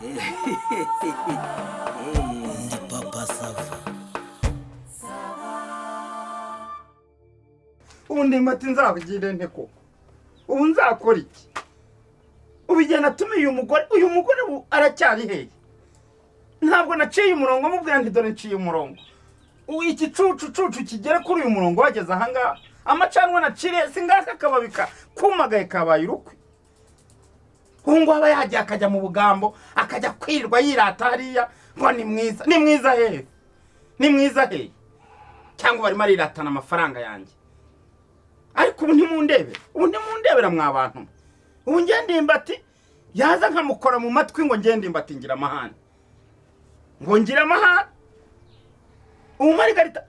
Ndi Papa Sava. Ubu ndimbati nzabugire nte koko? Ubu nzakora iki? Ubu igihe natumiye uyu mugore, uyu mugore ubu aracyari hehe? Ntabwo naciye umurongo mubwira nti dore nciye umurongo. Ubu iki cucu cucu kigera kuri uyu murongo wageze ahangaha, amacanwa naciriye singaka akababi kumagaye kabaye urukwi. Ubu ngubu aba yagiye akajya mu bugambo, akajya kwirirwa yirata hariya ngo ni mwiza. Ni mwiza hehe? Ni mwiza hehe? Cyangwa barimo ariratana amafaranga yanjye. Ariko ubu ntimundebera, ubu ntimundebera mwa bantu mwe. Ubu njye ndimbati yaza nkamukora mu matwi ngo njye ndimbati ngira amahane, ngo ngira amahane. Ubu Marigarita,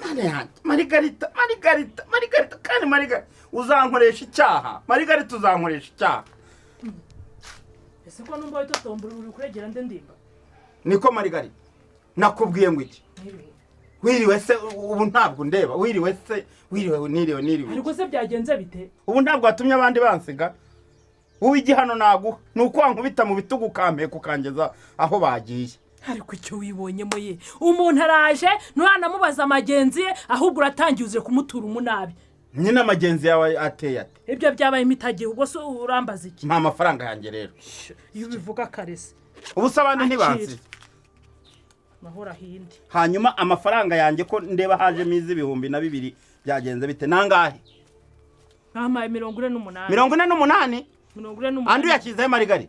mana yanjye, Marigarita, Marigarita, Marigarita, kandi Marigarita uzankoresha icyaha, Marigarita uzankoresha icyaha. Ese ko numva witotombura uri kuregera nde ndimba? Niko Marigarita, nakubwiye ngo iki? Mwiriwe. Wiriwe se? Ubu ntabwo ndeba. Wiriwe se? Wiriwe? Niriwe, niriwe. Ariko se byagenze bite? Ubu ntabwo watumye abandi bansiga. Ubu igihano naguha ni uko wankubita mu bitugu ukampeka ukangeza aho bagiye. Ariko icyo wibonyemo ye, umuntu araje nturanamubaza amagenzi ye, ahubwo uratangiye uze kumutura umunabi. Nyine amagenzi yawe ateye ate? Ibyo byabaye imitagihe, ubwo se urambaza iki? Mpa amafaranga yanjye rero. Iyo ubivuga kare se? Ubu se abandi Akira. ntibansize? Mahoro ahinde. Hanyuma amafaranga yanjye ko ndeba hajemo iz'ibihumbi na bibiri, byagenze bite? Nangahe? Bampaye 48. 48? Mirongo ine Andi n'umunani. uyashyizeho Marigari?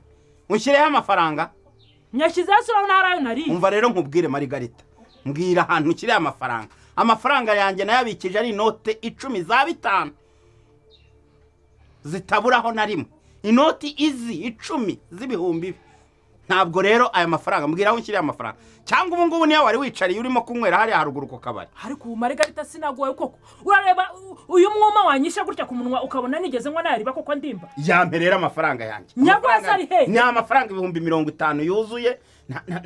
Ushyireho amafaranga. Nyashyizeho, se urabona hari ayo nariye? Umva rero nkubwire Marigarita, mbwira ahantu ushyiriye amafaranga. Amafaranga yanjye nayabikije ari inote 10 za 5 zitaburaho na rimwe, inoti izi 10 z'ibihumbi. Ntabwo rero aya mafaranga, mbwira aho ushyiriye amafaranga, cyangwa ubu ngubu niyo wari wicariye urimo kunywera hariya haruguru ku kabari. Ariko ubu Marigarita sinagoye koko. Urareba uyu mwuma wanyishe gutya ku munwa, ukabona nigeze ngo nayariba koko ndimba? Yampe rero amafaranga yanjye. Nyagwasa ari hehe? Ni amafaranga 50,000 yuzuye.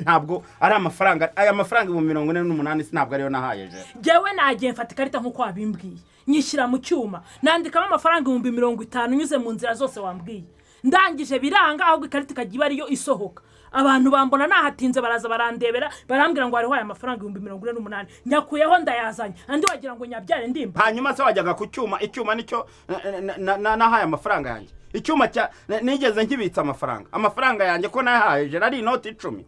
Ntabwo ari amafaranga, aya mafaranga 48,000 ntabwo ariyo nahaye jera. Njyewe nagiye mfata ikarita nk'uko wabimbwiye, nyishyira mu cyuma, nandikamo amafaranga 50,000, nyuze mu nzira zose wambwiye. Ndangije biranga, ahubwo ikarita ikajya iba ariyo isohoka. Abantu bambona nahatinze baraza barandebera, barambwira ngo hariho aya mafaranga 48,000. Nyakuyeho ndayazanye, andi wagira ngo nyabyare ndimba. Hanyuma se wajyaga ku cyuma? Icyuma nicyo nahaye amafaranga yanjye? Icyuma cya nigeze nkibitsa amafaranga? Amafaranga yanjye ko nayahaye jera ari inoti 10.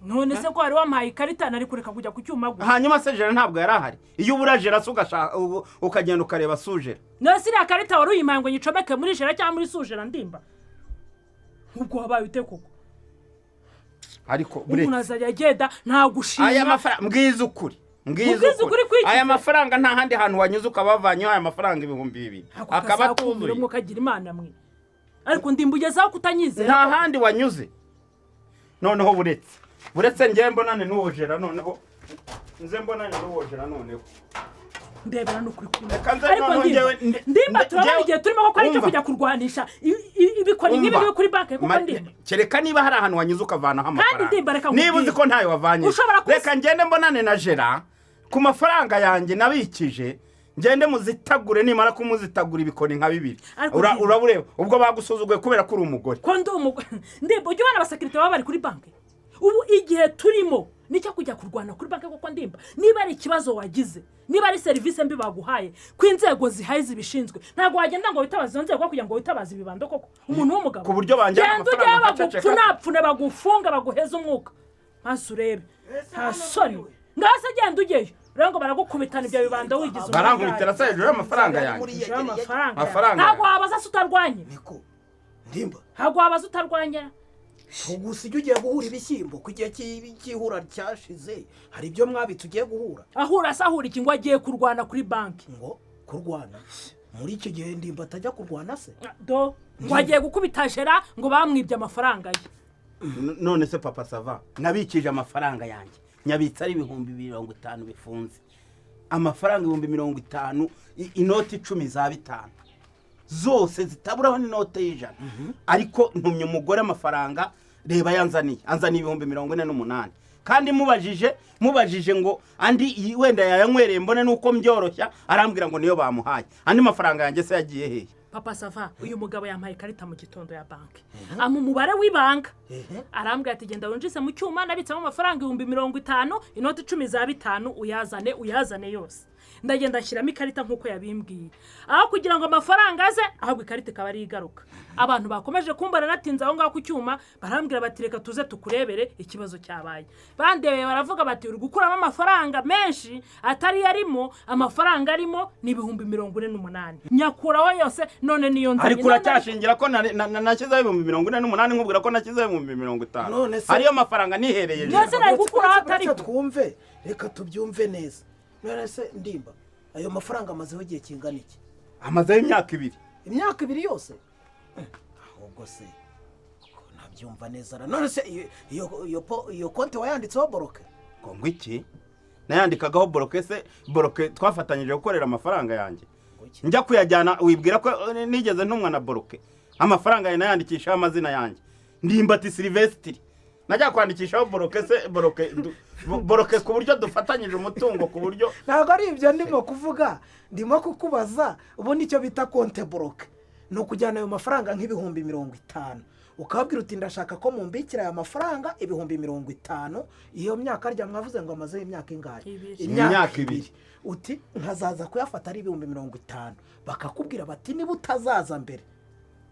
None se ko wari wampaye ikarita, nari kureka kujya ku cyuma gusa? Hanyuma se jera ntabwo yari ahari? Iyo ubura jera se ukagenda ukareba sujera? None se iriya karita wari uyimpaye ngo nyicomeke muri jera cyangwa muri sujera ndimba? Ubwo wabaye ute koko? Ariko Umuntu buretse azajya agenda nta gushima. Aya mafaranga, mbwiza ukuri, mbwiza Mbwiza ukuri kwiki? Aya mafaranga nta handi hantu wanyuze ukabavanyeho aya mafaranga 2000 Ako akaba kazakumira atuzuye? Mukagira imana mwe. Ariko ndimba ugezeho kutanyizera. Nta handi wanyuze. Noneho buretse njye mbonane n'uwo jera, noneho nze mbonane n'uwo jera noneho. Ndebera n'ukuri kumwe. Reka nze Ariko noneho ndimba njyewe ndimba turabona igihe turimo ko ari icyo Umva. kujya kurwanisha ibikoni nk'ibi Umva. ngibi kuri banki kuko ndimba. Kereka niba hari ahantu wanyuze ukavanaho amafaranga. Ndimba, reka Niba nkubwire. uzi ko ntayo wavanye, Ushobora kuba reka ngende mbonane na jera ku mafaranga yanjye nabikije, ngende muzitagure. Nimara kumuzitagura ibikoni nka bibiri, Ariko Ndimba- uraba ureba. Ubwo bagusuzuguye kubera ko uri umugore. Ko ndi umugore ndimba, ujya ubona abasekirite baba bari kuri banki? Ubu igihe turimo nicyo kujya kurwana kuri banki kuko ndimba, niba ari ikibazo wagize, niba ari serivisi mbi baguhaye ku inzego zihaye zibishinzwe, ntabwo wagenda ngo witabaze izo nzego kugira ngo witabaze ibibando koko, umuntu w'umugabo. Ku buryo banjyana Genda amafaranga ujye nkaceceka. bagupfunapfune, bagufunga, baguheze umwuka, maze urebe. Nta soni. Ngaho se genda ujyeyo rero ngo baragukubitana ibyo bibando wigize Barankubitira se hejuru y'amafaranga yanjye? Hejuru y'amafaranga. Amafaranga. Ntabwo wabaza se utarwanye? Niko ndimba. Ntabwo wabaza utarwanye? Gusa ijya ugiye guhura ibishyimbo ku gihe cy'ihura cyashize, hari ibyo mwabitse ugiye guhura? Ahura se ahura iki ngo agiye kurwana kuri banki? Ngo kurwana? Muri icyo gihe ndimba atajya kurwana se? Do ngo agiye gukubita jera ngo bamwibye amafaranga ye. None se Papa Sava, nabikije amafaranga yanjye, nyabitse ari 50,000 bifunze, amafaranga 50,000, inoti 10 za 5 zose zitaburaho n'inote y'100. Ariko ntumye umugore amafaranga, reba yanzaniye, anzaniye 48,000. Kandi mubajije ngo andi wenda yayanywereye mbone nuko mbyoroshya, arambwira ngo niyo bamuhaye. Andi mafaranga yanjye se yagiye hehe? Papa Sava, uyu mugabo yampaye ikarita mu gitondo ya banki, ampa umubare w'ibanga, arambwira ati: "Genda winjize mu cyuma, nabitsemo amafaranga 50,000, inoti 10 za 5, uyazane, uyazane yose." Ndagenda nshyiramo ikarita nk'uko yabimbwiye. Aho kugira ngo amafaranga aze, ahubwo ikarita ikaba ariyo igaruka. Abantu bakomeje kumbara natinze aho ngaho ku cyuma, barambwira bati: "Reka tuze tukurebere ikibazo cyabaye." Bandebeye baravuga bati: "Uri gukuramo amafaranga menshi atari yo arimo. Amafaranga arimo ni 48,000." Nyakuraho yose, none niyo nzanye. Ariko uracyashingira ko nashyizeho 48,000, nkubwira ko nashyizeho 50,000? None se- Ariyo mafaranga nihereye. Mbese nari gukuraho atari Uretse twumve, reka tubyumve neza. None se Ndimba, ayo mafaranga amazeho igihe kingana iki? Amazeho imyaka 2. Imyaka 2 yose? Ahubwo se ko ntabyumva neza ra? None se iyo konti wayanditseho bloqué? Ngo iki? Nayandikagaho bloqué se? Bloqué twafatanyije gukorera amafaranga yanjye? Ngo iki? Njya kuyajyana, wibwira ko nigeze ntumwa na bloqué? Amafaranga yawe nayandikishaho amazina yanjye, Ndimbati Silvesitiri. Najya kwandikishaho bloqué se? Bloqué bloqué ku buryo dufatanyije umutungo, ku buryo Ntabwo ari ibyo ndimo kuvuga. Ndimo kukubaza, ubundi icyo bita compte bloqué ni ukujyana ayo mafaranga nk'50,000, ukababwira uti: "Ndashaka ko mumbikira aya mafaranga 50,000." Iyo myaka rya mwavuze ngo amazeho imyaka ingahe? 2. Imyaka 2. Uti: "Nkazaza kuyafata ari 50,000." Bakakubwira bati: "Niba utazaza mbere,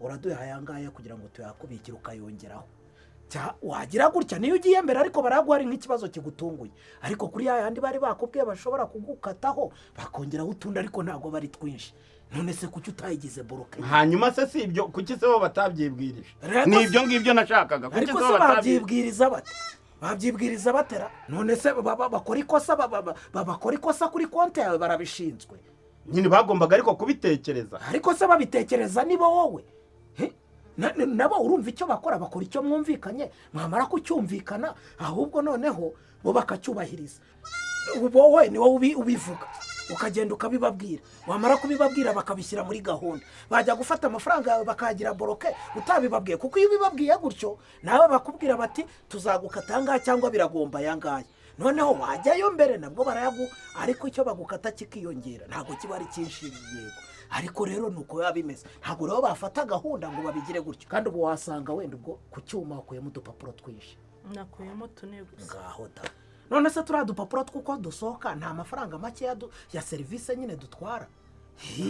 uraduha aya ngaya kugira ngo tuyakubikire," ukayongeraho. Wagira gutya niyo ugiye mbere, ariko baraguha ari nk'ikibazo kigutunguye. Ariko kuri ya yandi bari bakubwiye bashobora kugukataho, bakongeraho utundi, ariko ntabwo bari twinshi. None se kuki utayigize bloqué? Hanyuma se si ibyo? Kuki se bo batabyibwirije? Rero Ni ibyo ngibyo nashakaga. Kuki Ariko se se bo batabyibwirije? babyibwiriza bate? Babyibwiriza batera? None se bakora ikosa, bakora ikosa kuri konti yawe, barabishinzwe. Nyine bagombaga ariko kubitekereza. Ariko se babitekereza niba wowe? He? Nabo urumva icyo bakora, bakora icyo mwumvikanye. Mwamara kucyumvikana, ahubwo noneho bo bakacyubahiriza. Wowe ni wowe ubivuga, ukagenda ukabibabwira, wamara kubibabwira bakabishyira muri gahunda. Bajya gufata amafaranga yawe bakayagira bloqué utabibabwiye? Kuko iyo ubibabwiye gutyo, nawe bakubwira bati: "Tuzagukata aya ngaya cyangwa biragomba aya ngaya." Noneho wajyayo mbere, nabwo barayaguha, ariko icyo bagukata kikiyongera, ntabwo kiba ari cyinshi. Yego, ariko rero ni uko biba bimeze. Ntabwo rero bafata gahunda ngo babigire gutyo. Kandi ubu wasanga wenda ubwo ku cyuma wakuyemo udupapuro twinshi. Nakuyemo tune gusa. Ngaho da! None se turiya dupapuro tw'uko dusohoka, nta mafaranga makeya ya serivisi nyine dutwara?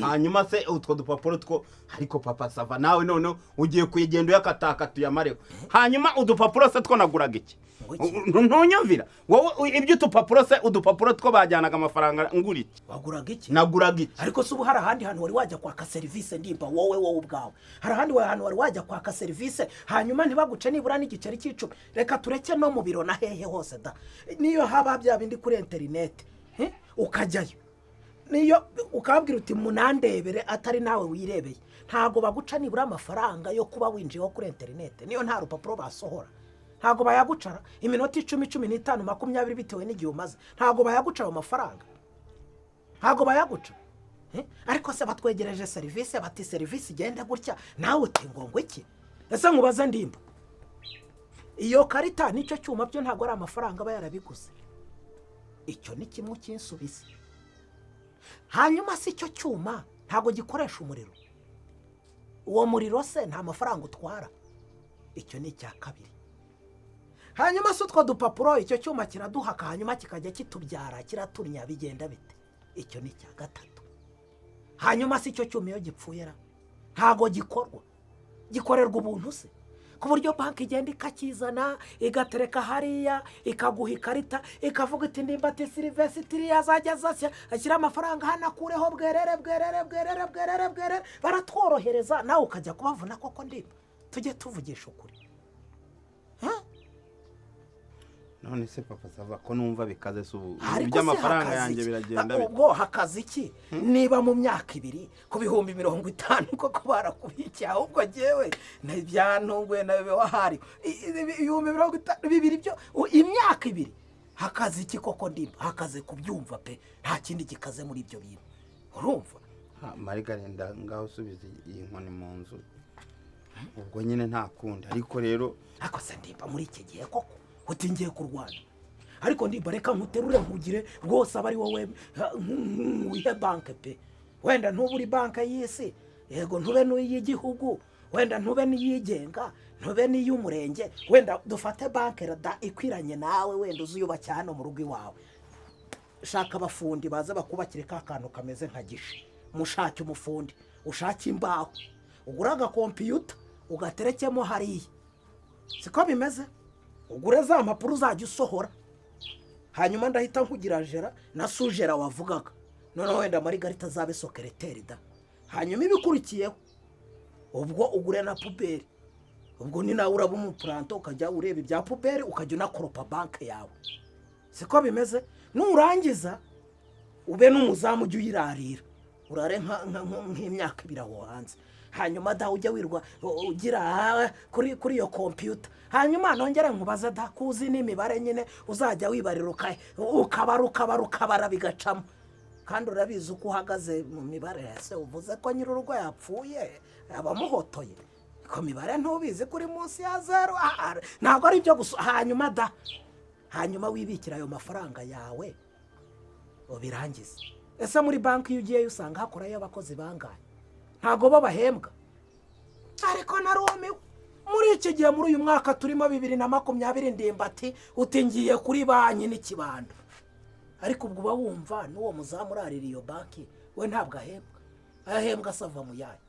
Hanyuma se utwo dupapuro two? Ariko Papa Sava, nawe noneho ugiye kuyigenda uyakatakata tuyamareho. Hanyuma udupapuro se two naguraga iki? Ngo iki? Ntunyumvira wowe ibyo utupapuro se? Udupapuro two bajyanaga amafaranga ngura iki? Waguraga iki? Naguraga iki? Ariko se ubu hari ahandi hantu wari wajya kwaka serivisi, Ndimba? Wowe ubwawe, hari ahandi hantu wari wajya kwaka serivisi hanyuma ntibaguce nibura n'igiceri cy'icumi? Reka tureke no mu biro na hehe hose da. Niyo haba bya bindi kuri interineti, ukajyayo, niyo ukababwira uti: "Munandebere," atari nawe wirebeye, ntabwo baguca nibura amafaranga yo kuba winjiyeho kuri interineti. Niyo nta rupapuro basohora, ntabwo bayagucara. Iminota 10, 15, 20, bitewe n'igihe umaze, ntabwo bayaguca ayo mafaranga, ntabwo bayaguca. Ariko se batwegereje serivisi, bati: "Serivisi igende gutya," nawe uti ngo iki? Ese nkubaze Ndimba, iyo karita n'icyo cyuma byo ntabwo ari amafaranga aba yarabiguze? Icyo ni kimwe ukinsubiza. Hanyuma se icyo cyuma ntabwo gikoresha umuriro? Uwo muriro se nta mafaranga utwara? Icyo ni icya kabiri. Hanyuma se utwo dupapuro icyo cyuma kiraduhaka, hanyuma kikajya kitubyara, kiraturnya, bigenda bite? Icyo ni icya gatatu. Hanyuma se icyo cyuma iyo gipfuye ra, ntabwo gikorwa, gikorerwa ubuntu se, ku buryo banki igenda ikakizana, igatereka hariya, ikaguha ikarita, ikavuga iti: "Ndimbati Silivesitiri yazajya azasya ashyira amafaranga hano, akureho bwerere bwerere bwerere bwerere bwerere"? Baratworohereza, nawe ukajya kubavuna koko? Ndimba, tujye tuvugisha ukuri. Ha? None se Papa Sava, ko numva bikaze se ubu? Ariko se Iby'amafaranga hakaze yanjye iki? biragenda bite? Ubwo hakaze iki niba mu myaka 2 ku 50,000 koko barakubikiye? Ahubwo jyewe ntibyantunguye nawe wahari 52,000 byo imyaka 2, hakaze iki koko, Ndimba? Hakaze kubyumva pe, nta kindi gikaze muri ibyo bintu, urumva? Ha, Margarine, ngaho usubiza iyi nkoni mu nzu ubwo nyine, nta kundi. Ariko rero Ariko se Ndimba, muri iki gihe koko uti ngiye kurwana? Ariko Ndimba, reka nkuterure nkugire rwose, aba ari wowe wihe banke pe. Wenda ntuba uri banki y'isi. Yego, ntube n'iy'igihugu, wenda ntube n'iyigenga, ntube n'iy'umurenge. Wenda dufate banki rada ikwiranye nawe, wenda uzuyubake hano mu rugo iwawe. Shaka abafundi baze bakubakire ka kantu kameze nka gishe. Mushake umufundi, ushake imbaho, ugure agakompiyuta ugaterekemo hariya, siko bimeze? Ugure za mpapuro uzajya usohora. Hanyuma ndahita nkugira gérant na sous-gérant wavugaga. Noneho wenda Marigarita azabe secrétaire da. Hanyuma ibikurikiyeho, ubwo ugure na poubelle. Ubwo ni nawe uraba umupuranto, ukajya ureba ibya poubelle, ukajya unakoropa banki yawe, siko bimeze? Nurangiza ube n'umuzamu, ujye uyirarira, urare nk'imyaka 2 aho hanze. Hanyuma da ujya wirwa ugira kuri iyo kompiyuta. Hanyuma nongere nkubaze da, kuzi n'imibare nyine, uzajya wibarira, ukabara, ukabara, ukabara, bigacamo, kandi urabizi uko uhagaze mu mibare. Ese uvuze ko nyir'urugo yapfuye abamuhotoye ku mibare, ntubizi ko uri munsi ya zeru? Ntabwo ari ibyo gusa. Hanyuma da, hanyuma wibikira ayo mafaranga yawe ubirangize. Ese muri banki iyo ugiyeyo usanga hakorayo abakozi bangahe? Ntabwo bo bahembwa? Ariko narumiwe muri iki gihe, muri uyu mwaka turimo 2020, Ndimbati, uti ngiye kuri banki n'ikibando. Ariko ubwo uba wumva n'uwo muzamu urarira iyo banki we ntabwo ahembwa? Ayahembwa asava mu yayo.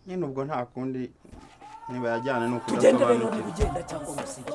Nyine ubwo nta kundi, niba yajyana ni Tugende rero. ukudasobanukirwa. Niba ugenda cyangwa musige.